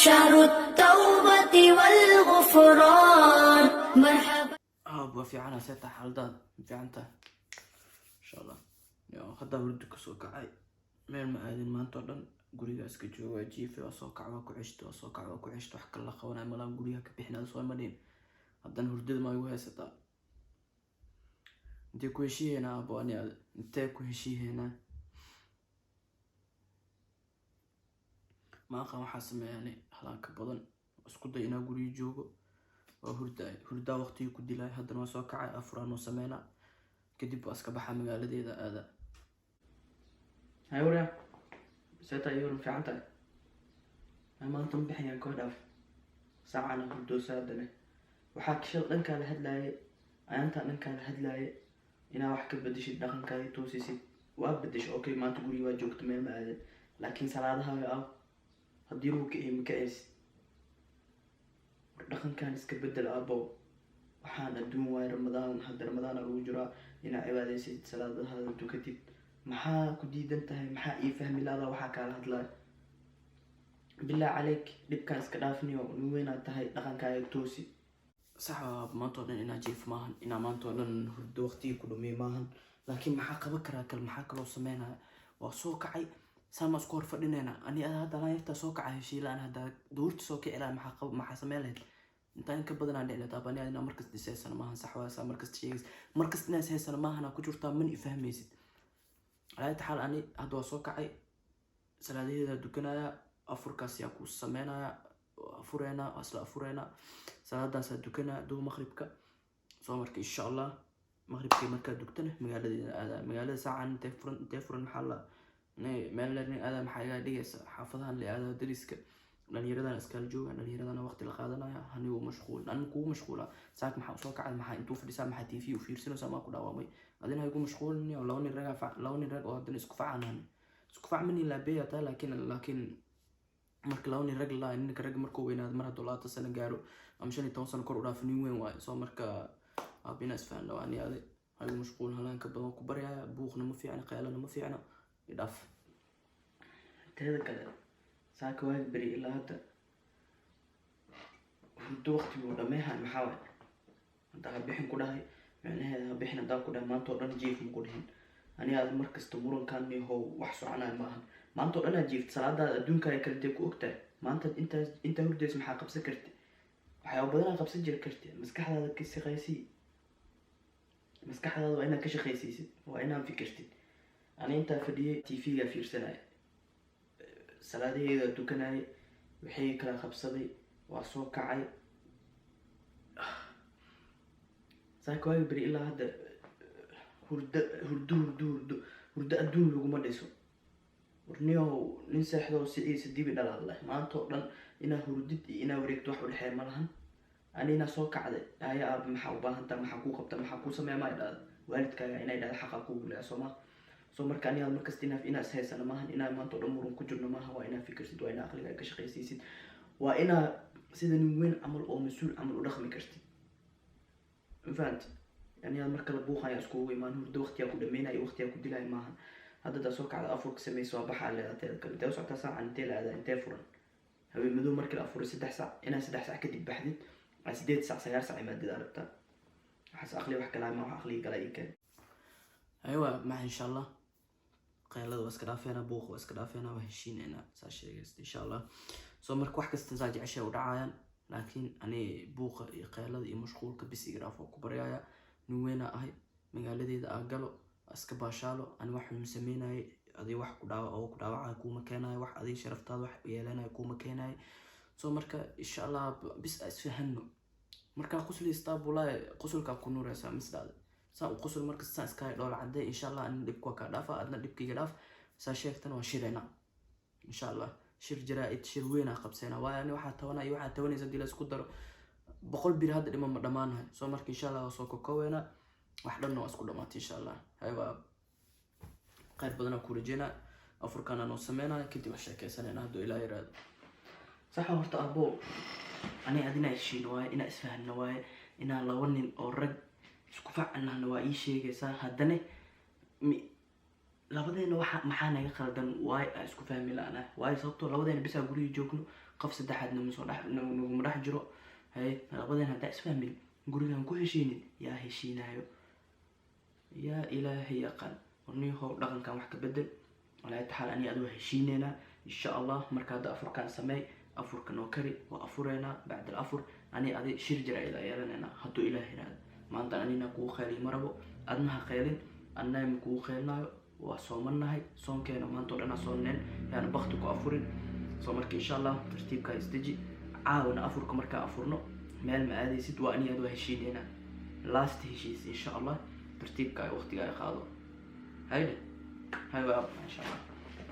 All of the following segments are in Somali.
شهر التوبة والغفران مرحبا. Aab, waa fiicana. See tahay xaaladaada? Ma fiican tahay? Insha Allah. Yo, haddaa hurdo kasoo kacay. Meel ma aadin maanta oo dhan, guriga iska jooga, waa jiife, waa soo kac, waa ku ceshto, waa soo kac, waa ku ceshto. Wax kala qabanaya malaan, guryaha ka bixinada soo imadhin. Haddana hurdada ma igu haysataa. Intee ku heshiiheynaa, aabo? Ani aad intee ku heshiiheynaa? Ma aqaan waxaa sameeyaani. Halaanka badan isku day inaa guriga joogo, waa hurdaay, hurdaa waqtigii ku dilaay. Haddana waa soo kacay, afuraan oo sameynaa, kadib waa iska baxaa, magaaladeeda aada. Hay warya, seeta iyo waran? Fiican tahay? Hay, maanta ma bixayaan koo dhaaf saacana hurdoosa. Haddana waxaa kashal dhankaa la hadlaaye, ayaantaa dhankaa la hadlaaye, inaa wax ka bedeshid, dhaqankaadi toosisid. Waa bedesho, okay, maanta guriga waa joogta, meel ma aadan, laakiin salaadahaaga ah haddii lagu kiciyo ma kacaysid. War, dhaqankan iska bedel, aabow. Waxaan adduun waaye. Ramadaan hadda, ramadaana lagu jiraa, inaa cibaadaysid, salaadahaada tukatid. Maxaa ku diidan tahay? Maxaa ii fahmi laada? Waxaa kaala hadlaya, bilaa caleyk, dhibkaan iska dhaafniyo. Nin weynaad tahay, dhaqankaaga toosi. Sax waa, maanta oo dhan inaa jiif maahan, inaa maanta oo dhan hurdo waqtigii ku dhumiyo maahan, laakiin maxaa qaban karaa kale? Maxaa kaloo sameynaya? Waa soo kacay, saama isku hor fadhinayna ani ada. Hadda alaan yartaa soo kacay, heshiilaan. Haddaa duurta soo kici lahaa, maxaa qab, maxaa sameyn lahayd? Intaa in ka badanaa dhici lahayd. Abani adina markasta dhiseysana maahan. Sax waa, saa markasta sheegaysa, markasta inaas haysana maahana ku jirtaa, mana ifahmaysid. Calaa taxaal, ani hadda waa soo kacay, salaadaheeda dukanaya, afurkaas yaa ku sameynaya, afureena, waa isla afureena, salaadaasaa dukanaya duu maqribka soo. Marka insha Allah maqribkii markaa dugtana magaaladeeda aada. Magaalada saacan intee furan? Intee furan? Maxaa la meel leer aada? Maxaa iga dhigaysa? Xaafadahan la aada, dariska dhalinyaradan iskala jooga, dhalinyaradana waqti la qaadanaya. Anigu mashquul, anigu kugu mashquula. Saak maxaa usoo kacay? Maxaa intuu fadhisaa? Maxaa TV u fiirsanaysaa? Maa ku dhaawamay? Adina igu mashquulin. Laba nin raga, laba nin rag oo haddana isku facanahan, isku fac mani laabeya taa. Laakiin marka laba nin rag la, ninka rag markuu weynaado, mar hadduu 20 sano gaaro ama 15 sano kor u dhaafo, nin weyn waayo. Soo marka aabina isfahanna waa ani ade. Hagu mashquul, halaanka badan ku baryaya. Buuqna ma fiicna, qeelana ma fiicna, idhaaf. Teeda kale, saaka waagi beri ilaa hadda hurdo waqtiguu dhameehan. Maxaa waay? Hadda ha bixin ku dhahay, micnaheeda ha bixin haddaan ku dhahay, maanta oo dhan jiif ma ku dhihin. Ani aad markasta murankan how wax soconaya maahan. Maanta oo dhan aad jiift, salaadaada adduunkaaga kale dee ku ogtahay. Maanta intaa intaa hurdaysa maxaa qabsan karti? Waxyaaba badanaa qabsan jiri karti. Maskaxdaada ka shaqaysii, maskaxdaada waa inaad ka shaqaysiisid, waa inaad fikirtid. Ani intaa fadhiyay, TV-ga fiirsanaya, salaadaheeda tukanayay, waxay kala qabsaday, waa soo kacay. Saaka waagi beri ilaa hadda hurdo, hurdo, hurdo, hurdo, hurdo. Adduun laguma dhiso. Warniyow, nin seexdoo siciisa dibi dhalaad leh. Maanta oo dhan inaa hurdid iyo inaa wareegto wax udhexeeya ma lahan. Ani inaa soo kacday aya, aaba maxaa u baahantaa? Maxaa kuu qabta? Maxaa kuu sameeya? Ma idhahda waalidkaaga inay dhahda xaqaa kugu leeya, soo ma? Soo marka ani aad markasta inaa ishaysana maahan, inaa maanta oo dhan muran ku jirno maaha. Waa inaa fikirsid, waa inaa aqligaaga ka shaqaysiisid, waa inaa sida nin weyn camal oo mas-uul camal u dhaqmi kartid. Ma fahanti? Yani aad mar kale buuqaya iskugu imaan, hurdo waqtiyaa ku dhameynaya, waqtiyaa ku dilaya maahan. Hadda daa soo kacda, afurka samaysa, waa baxaa leedaa. Teeda kale, intee u socotaa saacan? Intee la aadaa? Intee furan? Haween madow markii la afuray 3 saac, inaa 3 saac kadib baxdid, aa 8 saac, 9 saac imaadid aa rabtaa. Waxaas aqli wax kalaa ma wax aqliga galaa ii keen. Aywa, maxa insha Allah qaylada waa iska dhaafeena, buuqa waa iska dhaafeena, waa heshiineynaa, saa sheegaysta insha Allah. So marka wax kasta saa jeceshay u dhacayaan, laakiin ani buuqa iyo qaylada iyo mashquulka bis iga dhaaf, oo ku baryaya. Nin weynaa ahay, magaaladeeda aa galo, iska baashaalo. Ani wax xun sameynayay, adi wax ku dhaawac oo ku dhaawacayo kuuma keenayo, wax adiga sharaftaada wax yeelanayo kuuma keenayo. So marka insha Allah bis aa isfahano. Markaa qusliystaa bulaaye, qusulkaa ku nuureysaa misdaada. Saa u qusul markasta, saa iskaga dhoola cadee. Insha Allah anina dhibka waa kaa dhaafa, adna dhibkaiga dhaaf. Saa sheegtana waa shirayna insha Allah, shir jaraa-id, shir weynaa qabsayna. Waayo ani waxaa tabanaya iyo waxaa tabanaysa hadii la isku daro 100 bir hadda dhima ma dhamaanahay. So marka insha Allah waa soo kokoweynaa, wax dhanna waa isku dhamaatay insha Allah. Haywa, khayr badanaa ku rajeynaa. Afurkaana noo sameynaya, kadib wax sheekeysanayna hadduu Ilaa yiraahdo. Saxa horta abo, ani adina heshiin waaye, inaa isfahanna waaye, inaa laba nin oo rag isku facannahna waa ii sheegaysaa. Haddana Labadeena waxa maxaa naga khaldan? Waay aan isku fahmi la-nahay? Waayo, sababtoo labadeena bisaa guriga joogno, qof saddexaad naguma dhex naguma dhex jiro. Haye, labadeena haddaa isfahmin, gurigaan ku heshiinin, yaa heshiinayo? Yaa Ilaahay yaqaan. Warniyahow, dhaqankan wax ka bedel. Walaa taxaal, ani adigo heshiineynaa insha Allah. Marka hadda afurkaan sameey, afurka noo kari, waa afureynaa. Bacd al afur ani adi shir jir ayada yeelanaynaa, hadduu Ilaah yiraahdo. Maanta anina kugu khayliy ma rabo, adna ha khaylin, annaa ma kugu khaylinayo. Waa soomannahay, soonkeena maanta o dhan ha soonneen, yaana bakti ku afurin. Soo marka insha Allah tartiibkaa isdeji. Caawana afurka markaa afurno meel ma aadaysid, waa ani ad waa heshiineynaa, last heshiis insha Allah. Tartiibka ay waqtiga ay qaado. Hayde, hay, waa insha Allah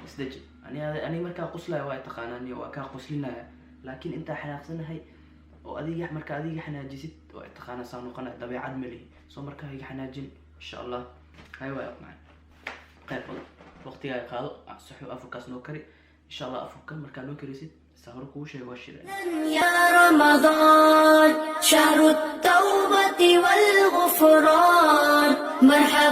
isdeji. Ani markaa qoslaya waa taqaanaa, niyo waa kaa qoslinaya, laakiin intaa xanaaqsanahay oo adiga marka adiga xanaajisid waa taqaanaa saa noqonaya, dabeecad ma lihi. Soo markaa iga xanaajin insha Allah. Hay, waa macaan, qayb badan waqtiga ay qaado, saxo afurkaas noo kari insha Allah. Afurka markaa noo karisid, saa hore kugu sheego, waa shireen. يا رمضان، شهر التوبة والغفران، مرحبا.